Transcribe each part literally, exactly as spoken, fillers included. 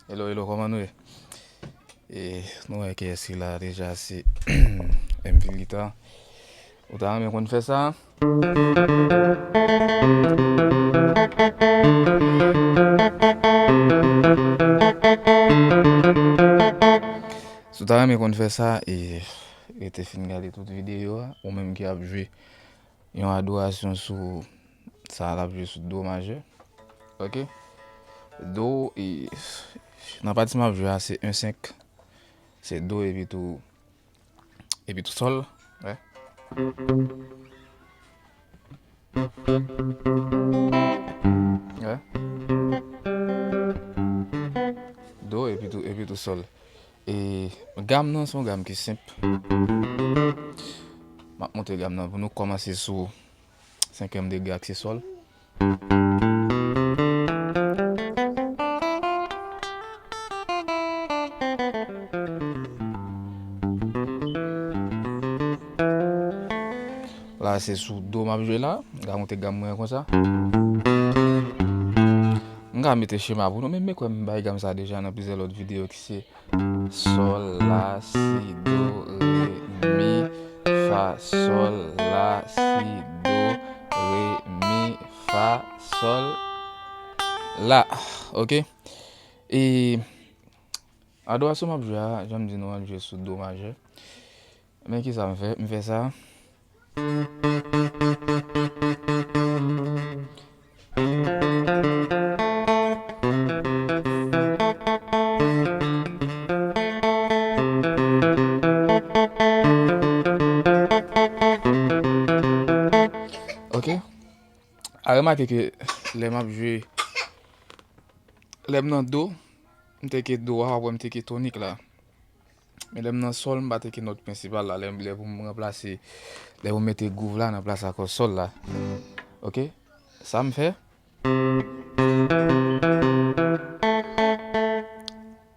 Hello, hello, kòman nou ye? E, nou wè kiyès ki la deja, se M V Guitar. Ou ta renmen konn fè sa? Si w ta renmen konn fè sa, e, rete fin gade tout videyo a, ou menm ki ap jwe yon adorasyon sou sa l ap jwe sou do majè. Ok? Do, e, nan pati m ap jwe a, se en senk. Se do epi tou, epi tou sòl. Wè. Wè. Do epi tou, epi tou sòl. E gam nan se yon gam ki senp. M ap montre gam nan pou nou kòmanse sou senkyèm degre ak se sòl. La, se sou do m ap jwe la. M ka monte gam mwen konsa. M ka mete chema pou nou, men m kwè m bay gam sa deja nan plizyè lòt videyo ki se sòl, la, si, do, re, mi, fa, sòl, la, si, do, re, mi, fa, sòl, la. Ok? E adorasyon m ap jwe a, jan m di nou an, jwe sou do majè. Men kisa m fè? M fè sa. Ok. A remake ke lè m ap jwe, lè m nan do, m teke do a, w ap wè m teke tonik la. Men lè m nan sòl, m pa teke nòt prensipal la. Lè, lè pou m ranplase, lè pou m mete gwouv la nan plas akò sòl la. Ok? Sa m fè.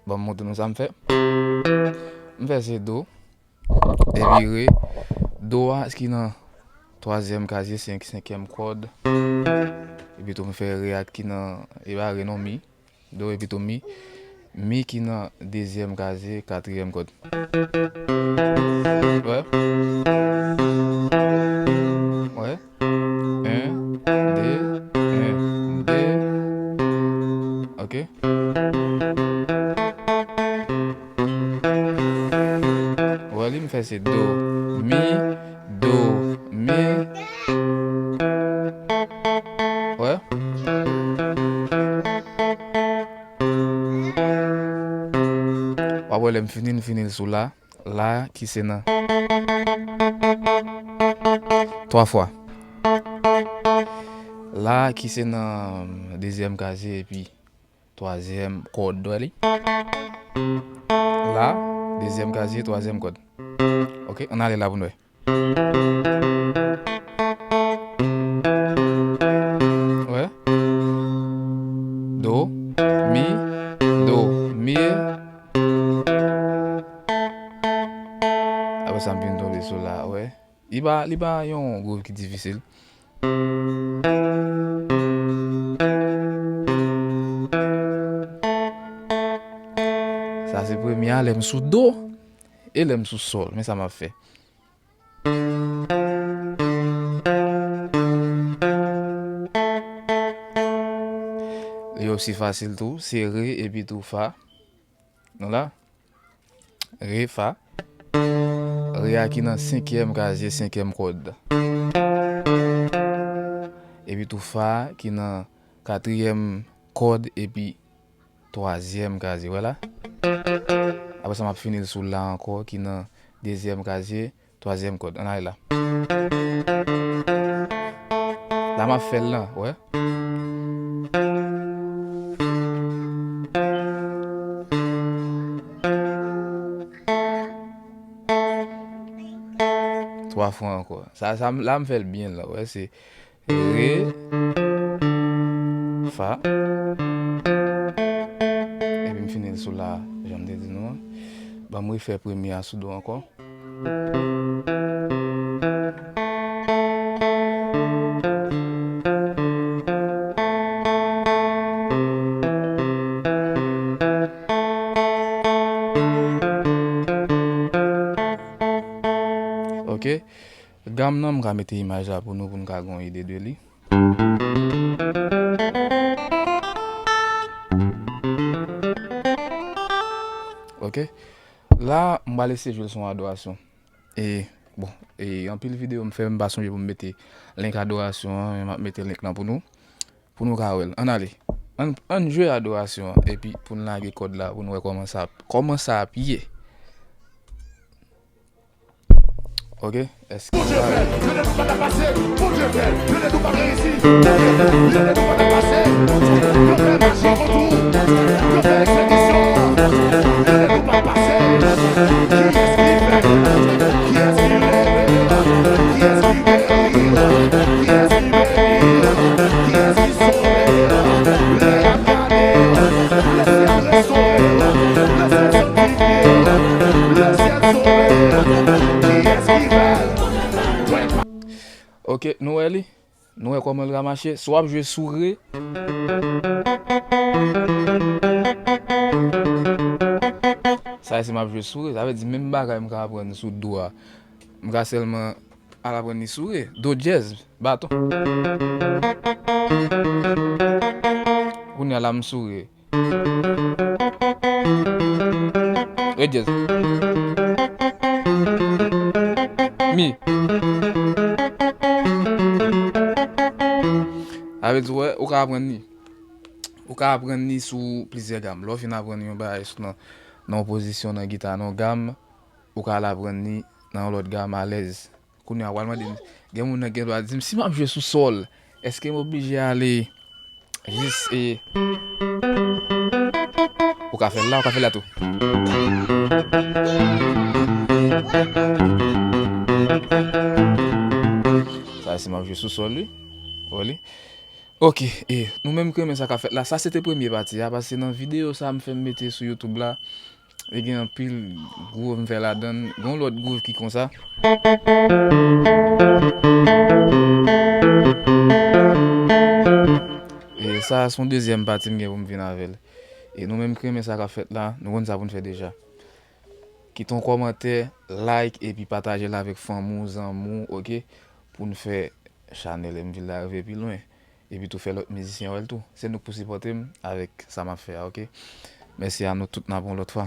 Bon, m montre nou sa m fè. M fè se do. Epi re. Do a ki nan twazyèm kazye, se senkyèm kòd. Epi tou m fè re a ki nan, e pa re non, mi. Do epi tou mi. Mi ki nan dezyèm kazye, katriyèm kòd. Wè. Wè. En, de, en, de. Ok. Wè li, m fè se do, mi, do, mi. Wè. W ap wè lè m fini, m fini l sou la. La ki se nan twa fwa. La ki se nan dezyèm kazye epi twazyèm kòd, wè li. La, dezyèm kazye, twazyèm kòd. Ok, ann ale la pou n wè. Wè. Do, mi, do, mi. Apre sa, m vin tonbe sou la, wè. Li pa, li pa yon gwouv ki difisil. Sa se premye a, lè m sou do, e lè m sou sòl. Men sa m ap fè. Li osi fasil tou, se re epi tou fa. Nou la. Re, fa. Re a ki nan senkyèm kazye, senkyèm kòd. Epi tou fa ki nan katriyèm kòd epi twazyèm kazye. Wè la. Apre sa, m ap fini l sou la ankò ki nan dezyèm kazye, twazyèm kòd. Ann ale la. La m ap fè l la, wè. Twa fwa ankò. Sa, sa, la m fè l byen la, wè, se re, fa. Epi m fini l sou la, jan m te di nou an. Ban m refè premye a sou do ankò. Ok. Gam nan, m ka mete imaj la pou nou, pou n ka gen yon ide de li. Ok. La, m pral eseye jwe l sou yon adorasyon. E, bon, e anpil videyo m fè, m pa sonje pou m mete link adorasyon an, men m ap mete link lan pou nou, pou nou ka wè l. Ann ale. Ann, ann jwe adorasyon an, epi pou n lage kòd la, pou n wè kòman sa, kòman sa ap ye. Ok, èske Bondye fè l, yo te nou pa ta pase, Bondye fè l, yo te nou pa reyisi, yo te nou pa ta pase, yo fè mache kontou, yo fè ekspedisyon, yo te nou pa pase. Kiyès ki fè? Kiyès ki leve? Kiyès ki geri? Kiyès ki beni? Kiyès ki sove? Lè y ap gade, le syèl restore, le syèl sanktifye, le syèl sove. Kiyès ki fè l? Ok, nou wè li? Nou wè kòman l ka mache? Si w ap jwe sou re, sa se m ap jwe sou re, sa vle di menm bagay m ka aprann sou do a, m ka sèlman al aprann li sou re. Do dyèz, baton. Kounye a la m sou re. Re dyèz. Mi. Sa vle di, wè, ou ka aprann li. Ou ka aprann li sou plizyè gam. Lè w fin aprann yon bagay sou nan, nan yon pozisyon nan gita, nan yon gam, ou ka al aprann li nan yon lòt gam alèz. Kounye a, w al mande m, gen moun nan gen dwa di m, si m ap jwe sou sòl, èske m oblije ale jis, e, ou ka fè l la, ou ka fè l la tou. Sa, si m ap jwe sou sòl, wi. Wè li. Ok, e, nou menm ki renmen sa k ap fèt la, sa se te premye pati a, paske nan videyo sa m fè m mete sou YouTube la, e gen anpil groove m fè ladan l. Gen yon lòt groove ki konsa. E sa, se yon dezyèm pati m gen pou m vin avè l. E nou menm ki renmen sa k ap fèt la, nou konn sa pou n fè deja. Kite yon kòmantè, like, epi pataje l avèk fanmi w, zanmi w, ok? Pou n fè chanèl M V la rive pi lwen. Epi tou fè lòt mizisyen wè l tou. Se nou k pou sipòte m avèk sa m ap fè a, ok? Mèsi a nou tout, n ap wè yon lòt fwa.